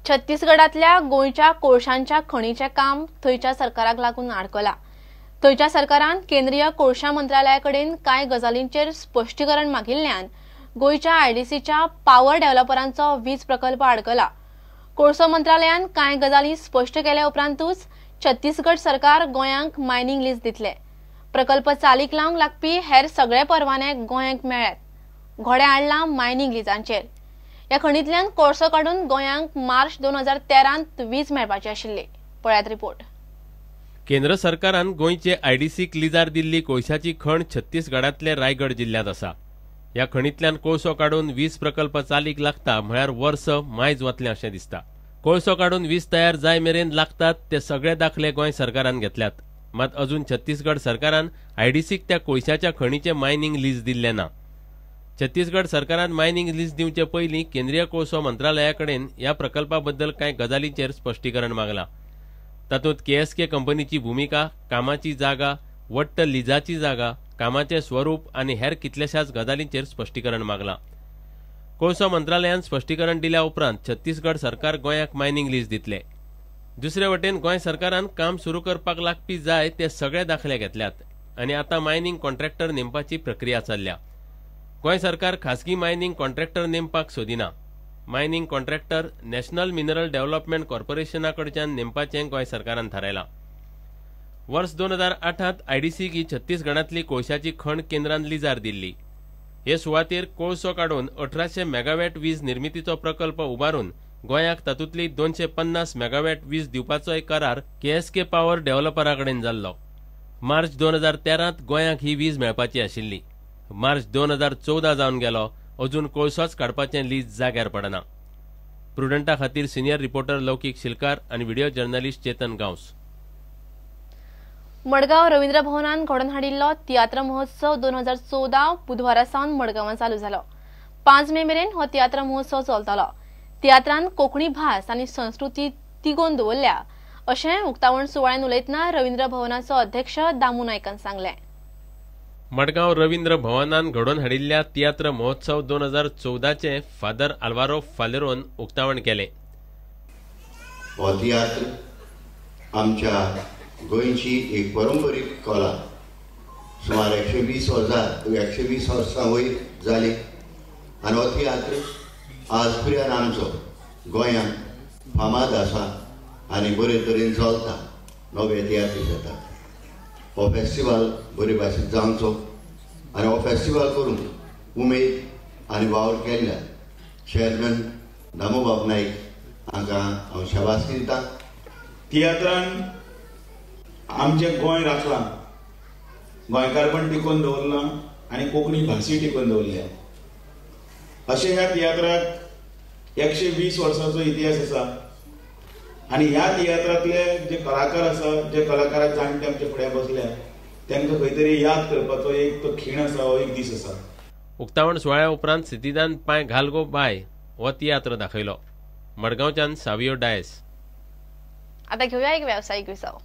छत्तीसगडांतल्या गोंयच्या कोळशांच्या खणीचें काम थंयच्या सरकाराक लागून आडकलां. थंयच्या सरकारान केंद्रीय कोळशा मंत्रालया कडेन कांय गजालींचेर स्पश्टीकरण मागिल्ल्यान गोंयच्या आयडीसीच्या पावर डेव्हलपरांचो वीज प्रकल्प आडकला. कोळसो मंत्रालयान कांय गजाली स्पश्ट केल्या उपरांतूच छत्तीसगड सरकार गोंयांक मायनिंग लीज दितले. प्रकल्प चालीक लावंक लागपी हेर सगळे परवाने गोंयांक मेळ्ळ्यात. घोडे आडला मायनिंग लिजांचेर. ह्या खणींतल्यान कोळसो काडून गोंयांक मार्च 2013 वीज मेळपाची आशिल्ली. पळयात रिपोर्ट. केंद्र सरकारान गोंयचे आयडीसीक लिजार दिल्ली कोळशाची खण छत्तीसगडांतले रायगड जिल्ल्यांत आसा. ह्या खणींतल्यान कोळसो काडून वीज प्रकल्प चालीक लागता म्हळ्यार वर्स मायज वतलें अशें दिसता. कोळसो काडून वीज तयार जाय मेरेन लागतात ते सगळे दाखले गोंय सरकारान घेतल्यात. मात अजून छत्तीसगड सरकारान आयडीसीक त्या कोळशाच्या खणीचें मायनिंग लीज दिल्लें ना. छत्तीसगड सरकारान मायनिंग लीज दिवचे पयलीं केंद्रीय कोळसो मंत्रालया कडेन ह्या प्रकल्पा बद्दल कांय गजालींचेर स्पश्टीकरण मागलां. तातूंत केएसके कंपनीची भुमिका, कामाची जागा, वट्ट लिजाची जागा, कामाचें स्वरूप आनी हेर कितल्याशाच गजालींचेर स्पश्टीकरण मागलां. कोळसो मंत्रालयान स्पश्टीकरण दिल्या उपरांत छत्तीसगड सरकार गोंयाक मायनिंग लीज दितले. दुसरे वटेन गोंय सरकारान काम सुरू करपाक लागपी जाय ते सगळे दाखले घेतल्यात आनी आतां मायनिंग कॉन्ट्रॅक्टर नेमपाची प्रक्रिया चल्ल्या. गोंय सरकार खासगी मायनिंग कॉन्ट्रॅक्टर नेमपाक सोदिना. Mining contractor national mineral development कॉर्पोरेशना कडच्यान नेमपाचें गोंय सरकारान थारायलां. वर्स 2008 आयडीसीक ही छत्तीसगडांतली कोळशाची खण केंद्रान लिजार दिल्ली. हे सुवातेर कोळसो काडून 1800 मेगावॅट वीज निर्मितीचो प्रकल्प उबारून गोंयाक तातूंतली 250 मेगावॅट वीज दिवपाचोय करार केएसके पावर डेव्हलपरा कडेन जाल्लो. मार्च 2013 गोंयाक ही वीज मेळपाची आशिल्ली. मार्च 2014 जावन गेलो, अजून कोळसोच काडपाचें लीज जाग्यार पडना. प्रुडंटा खातीर सिनियर रिपोर्टर लौकीक शिलकार आनी video journalist Chetan Gawas. Madgaon Ravindra भवनान घडोवन हाडिल्लो तियात्र महोत्सव 2014 बुधवारा सावन मडगांवां चालू जालो. 5 मे मेरेन हो तियात्र महोत्सव चलतलो. तियात्रान कोंकणी भास आनी संस्कृती तिगोवन दवरल्या अशें उक्तावण सुवाळ्यान उलयतना रवींद्र भवनाचो अध्यक्ष दामू नायकान सांगलें. मडगांव रवींद्र भवनान घडोवन हाडिल्ल्या तियात्र महोत्सव 2014चें फादर आल्वारो फालेरोन उक्तावण केलें. हो तियात्र आमच्या गोंयची एक परंपरीक कला सुमार 120 वर्सां वयर जाली आनी हो तियात्र आज पर्यंत आमचो गोंयांत फामाद आसा आनी बरे तरेन चलता. नवे तियात्र जाता. हो फेस्टिवल बरे भाशेन जावचो आनी हो फेस्टिवल करूंक उमेद आनी वावर केल्ल्या चेअरमॅन दामूबाब नायक हांकां हांव शाबासकी दिता. तियात्रान आमचें गोंय राखलां, गोंयकारपण टिकोवन दवरलां आनी कोंकणी भासूय टिकोवन दवरल्या. अशें ह्या तियात्राक 120 वर्सांचो इतिहास आसा आनी ह्या तियात्रांतले जे कलाकार आसा, जे कलाकार जाणटे आमचे फुडें बसल्या तांकां खंय तरी याद करपाचो एक तो खीण आसा, हो एक दीस आसा. उक्तावण सुवाळ्या उपरांत सिद्धिदान पांय घालगो बाय हो तियात्र दाखयलो. मडगांवच्यान सावियो डायस. आता घेऊया एक व्यावसायिक विसव.